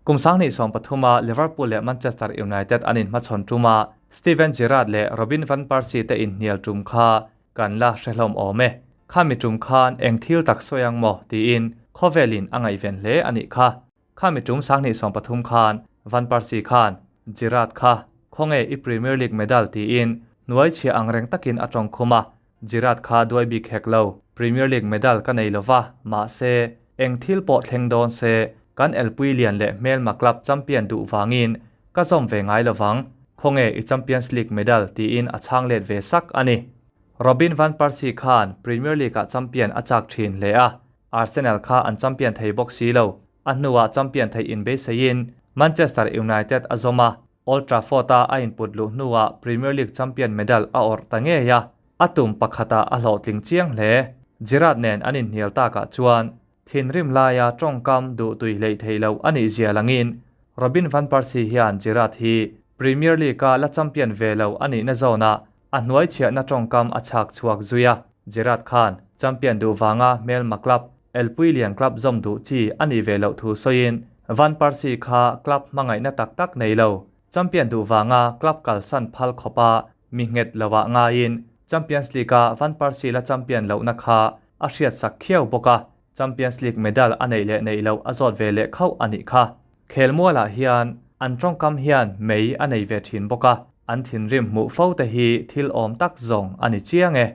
Kum 2013 a Liverpool leh Manchester United an inhmachhawn ṭuma Steven Gerrard leh Robin van Persie te inhnial ṭum kha kan la hre hlawm awm e. Khami ṭum khan eng thil tak sawi ang maw tiin khawvelin a ngaihven hle a nih kha. Khami ṭum 2013 khan Van Persie khan Gerrard kha khawnge i Premier League medal tiin hnuai chhia ang reng takin a ṭawng khum a, Gerrard kha duai bik hek lo, Premier League medal ka nei lova, mahse, eng thil pawh thleng dawn se, kan elpui lian leh hmelma club champion duh vangin ka zawm ve ngai lovang, khawnge i Champions League medal tiin a chhang let ve sak a ni. Robin van Persie khan Premier League-ah champion a chak thin hle a, Arsenal kha an champion thei bawk si lo, a hnuah champion theih inbeiseiin Manchester United a zawm a, Old Trafford-a a input luh hnuah Premier League champion medal a awrh ta ngei a, a tum pakhatah a hlawhtling chiang hle. Gerrard nen an inhnial takah chuan thinrim laia tawngkam duh tui hleih theih loh a nih zia langin Robin van Persie hian Gerrard hi Premier League-a la champion ve lo a nihna zawnah a hnuaichhiahna tawngkam a chhak chhuak zui a. Gerrard khan champion duh vanga hmelma club Elpui lian club zawm duh chi a nih ve loh thu sawiin Van Persie kha club hmangaihna tak tak nei lo, champion duh vanga club kalsan phal khawpa mi nghet loah ngaiin Champions League-a Van Persie la champion lohna kha a hriatsak khiau bawk a, Champions League medal a neih leh neih loh a zawt ve leh khauh a nih kha. Khelmualah hian an tawngkam hian mei a nei ve thin bawk a, an thinrim hmuh fo te hi thil awm tak zawng a ni chiang e.